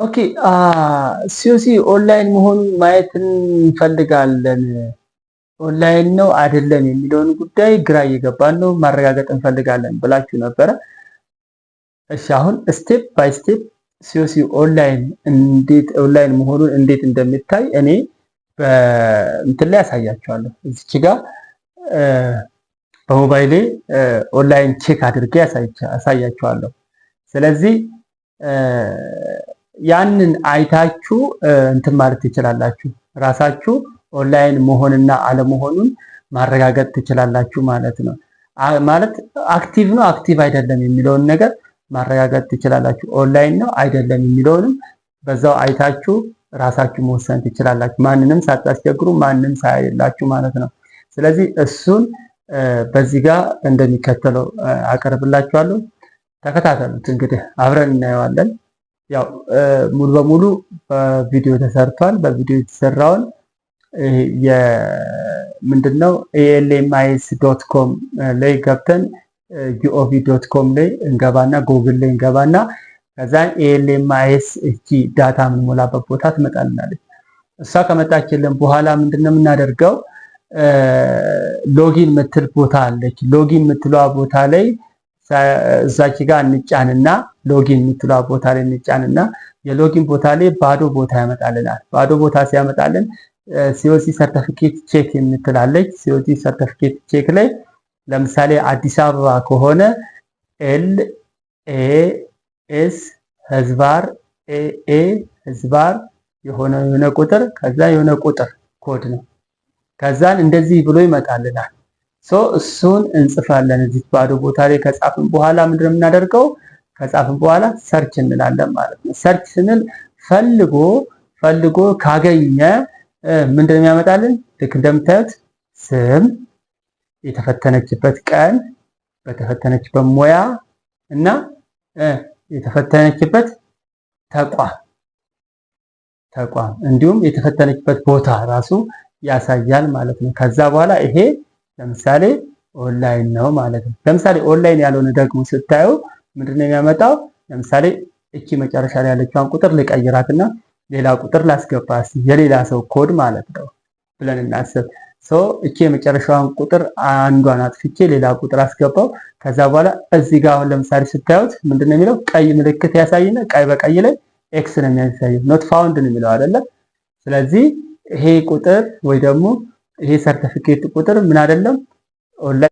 Okay፣ COC online መሆኑን ማየት እንፈልጋለን። ኦንላይን ነው አይደለም የሚለውን ጉዳይ ግራ እየገባን ነው፣ ማረጋገጥ እንፈልጋለን ብላችሁ ነበረ። እሺ፣ አሁን step by step COC online እንዴት ኦንላይን መሆኑን እንዴት እንደሚታይ እኔ በእንትን ላይ ያሳያችኋለሁ። እዚች ጋር በሞባይሌ online check አድርጌ ያሳያችኋለሁ። ስለዚህ ያንን አይታችሁ እንትን ማለት ትችላላችሁ። ራሳችሁ ኦንላይን መሆንና አለመሆኑን ማረጋገጥ ትችላላችሁ ማለት ነው። ማለት active ነው active አይደለም የሚለውን ነገር ማረጋገጥ ትችላላችሁ። ኦንላይን ነው አይደለም የሚለውንም በዛው አይታችሁ ራሳችሁ መወሰን ትችላላችሁ። ማንንም ሳታስቸግሩ፣ ማንም ሳያይላችሁ ማለት ነው። ስለዚህ እሱን በዚህ ጋር እንደሚከተለው አቀርብላችኋለሁ። ተከታተሉት። እንግዲህ አብረን እናየዋለን። ያው ሙሉ በሙሉ በቪዲዮ ተሰርቷል። በቪዲዮ የተሰራውን ምንድነው elmis.com ላይ ገብተን gov.com ላይ እንገባና ጎግል ላይ እንገባና ከዛ ELMIS እቺ data የምንሞላበት ቦታ ትመጣልናለች። እሷ ከመጣችልን በኋላ ምንድነው የምናደርገው? Login ምትል ቦታ አለች። Login ምትሏ ቦታ ላይ እዛች ጋር እንጫንና፣ login የምትሏ ቦታ ላይ እንጫንና የ login ቦታ ላይ ባዶ ቦታ ያመጣልናል። ባዶ ቦታ ሲያመጣልን COC certificate check የምትላለች። COC certificate check ላይ ለምሳሌ አዲስ አበባ ከሆነ LAS ህዝባር AA ህዝባር የሆነ የሆነ ቁጥር፣ ከዛ የሆነ ቁጥር ኮድ ነው። ከዛን እንደዚህ ብሎ ይመጣልናል። So እሱን እንጽፋለን። እዚህ ባዶ ቦታ ላይ ከጻፍን በኋላ ምንድነው የምናደርገው? ከጻፍን በኋላ search እንላለን ማለት ነው። Search ስንል ፈልጎ ፈልጎ ካገኘ ምንድነው የሚያመጣልን? ልክ እንደምታዩት ስም፣ የተፈተነችበት ቀን፣ በተፈተነችበት ሙያ እና የተፈተነችበት ተቋም እንዲሁም የተፈተነችበት ቦታ ራሱ ያሳያል ማለት ነው። ከዛ በኋላ ይሄ ለምሳሌ ኦንላይን ነው ማለት ነው። ለምሳሌ ኦንላይን ያልሆነ ደግሞ ስታዩ ምንድነው የሚያመጣው? ለምሳሌ እቺ መጨረሻ ላይ ያለችዋን ቁጥር ልቀይራትና ሌላ ቁጥር ላስገባ፣ የሌላ ሰው ኮድ ማለት ነው ብለን እናስብ። So እቺ የመጨረሻዋን ቁጥር አንዷን አጥፍቼ ሌላ ቁጥር አስገባው። ከዛ በኋላ እዚህ ጋር አሁን ለምሳሌ ስታዩት ምንድነው የሚለው? ቀይ ምልክት ያሳይና ቀይ በቀይ ላይ X ነው የሚያሳየው። Not found ነው የሚለው አይደለ? ስለዚህ ይሄ ቁጥር ወይ ደግሞ ይሄ ሰርቲፊኬት ቁጥር ምን አይደለም፣ ኦንላይን